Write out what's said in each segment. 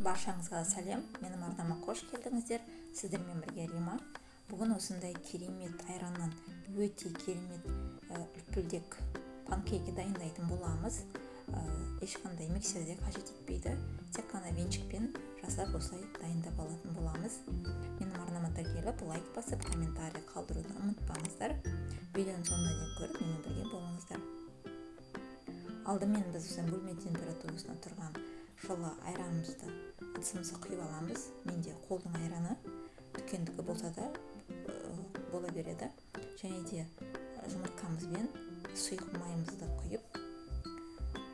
Баршаңызға сәлем, менің арнама қош келдіңіздер. Сіздермен бірге Рима. Бүгін осындай керемет айраннан өте керемет үлпілдек панкейки дайындайтын боламыз. Ешқандай миксерде қажет етпейді, тек қана венчикпен жасап осылай дайындап алатын боламыз. Менің арнама тіркеліп, лайк басып, комментарий қалдыруды ұмытпаңыздар. Видеоның соңына дейін көріп, менімен бірге болыңыздар. Алдымен біз осы бөлме температурасында тұрған жылы айранымызды ыдысымызға құйып аламыз. Менде қолдың айраны, дүкендікі болса да бола береді. Және де жұмыртқамыз бен сұйық майымызды құйып,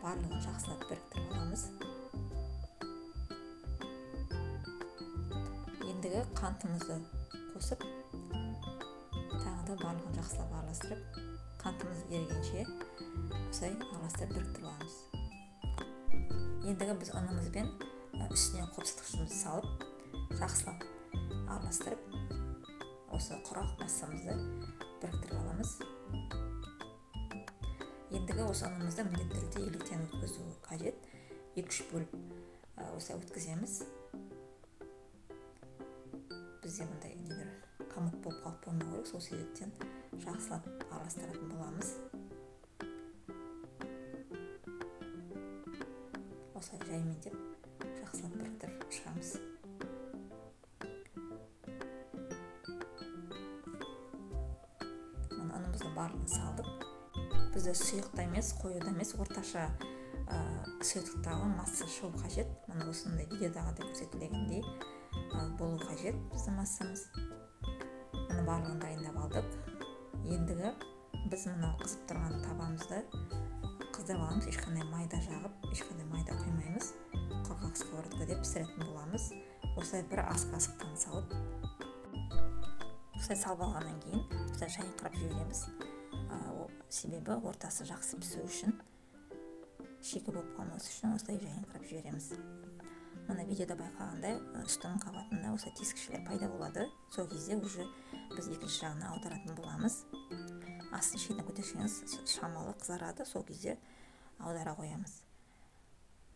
барлығын жақсылап біріктіріп аламыз. Ендігі қантымызды қосып, тағы да барлығын жақсылап араластырып, қантымыз ерігенше осылай араластырып біріктіріп аламыз. Ендігі біз ұнымызбен үстіне қопсытқышымызды салып, жақсылап араластырып, осы құрғақ массамызды біріктіріп аламыз. Ендігі осы ұнымызды міндетті түрде електен өткізу қажет. 2-3 бөліп осылай өткіземіз. Бізде мындай нелер комок болып қалып болмау керек, сол себептен жақсылап араластыратын боламыз. Осылай жаймендеп жақсылап біріктіріп шығамыз. Мына ұнымыздың барлығын салдық. Бізде сұйық та емес, қою да емес, орташа сұйықтықтағы масса шығу қажет. Мына осындай видеодағыдай көрсетілгендей болу қажет біздің массамыз. Мына барлығын дайындап алдық. Ендігі біз мына қызып тұрған табамызды қыздырып аламыз. Ешқандай майда жағып, ешқандай майда құймаймыз. Құрғақ сковородкада пісіретін боламыз. Осылай бір ас қасықтан салып, осылай салып алғаннан кейін осылай жайыңқырап жібереміз. Себебі ортасы жақсы пісу үшін, шикі болып қалмас үшін осылай жайыңқырап жібереміз. Мына видеода байқағандай, үстіңгі қабатында осылай тескішелер пайда болады. Сол кезде уже біз екінші жағына аударатын боламыз. Астын шетіне көтерсеңіз шамалы қызарады, сол кезде аудара қоямыз.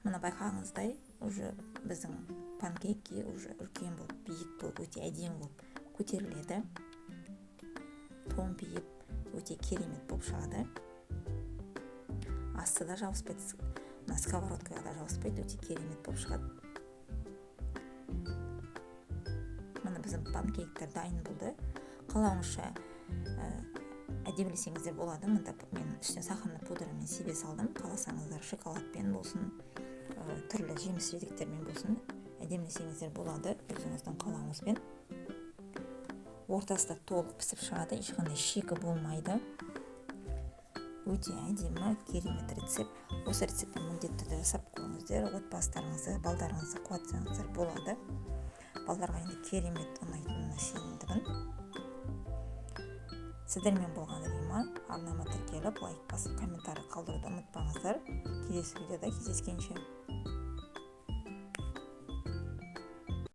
Мына байқағаныңыздай, уже біздің панкейки уже үлкен болып, биік болып, өте әдемі болып көтеріледі. Томпиып, өте керемет болып шығады. Асты да жабыспайды, мына сковородкаға да жабыспайды, өте керемет болып шығады. Мына біздің панкейктер дайын болды. Қалауыңызша әдемілесеңіздер болады. Мында мен үстіне сахарный пудрамен себе салдым. Қаласаңыздар шоколадпен болсын, түрлі жеміс жидектермен болсын әдемілесеңіздер болады, өзіңіздің қалауыңызбен. Ортасы да толық пісіп шығады, ешқандай шикі болмайды. Өте әдемі, керемет рецепт. Осы рецептті міндетті түрде жасап көріңіздер. Отбасыларыңызды, балдарыңызды қуантсаңыздар болады. Балдарға енді керемет ұнайтынына сенімдімін. Сіздермен болған Рима. Арнама тіркеліп, лайк басып, комментарий қалдыруды ұмытпаңыздар. Келесі видеода кездескенше.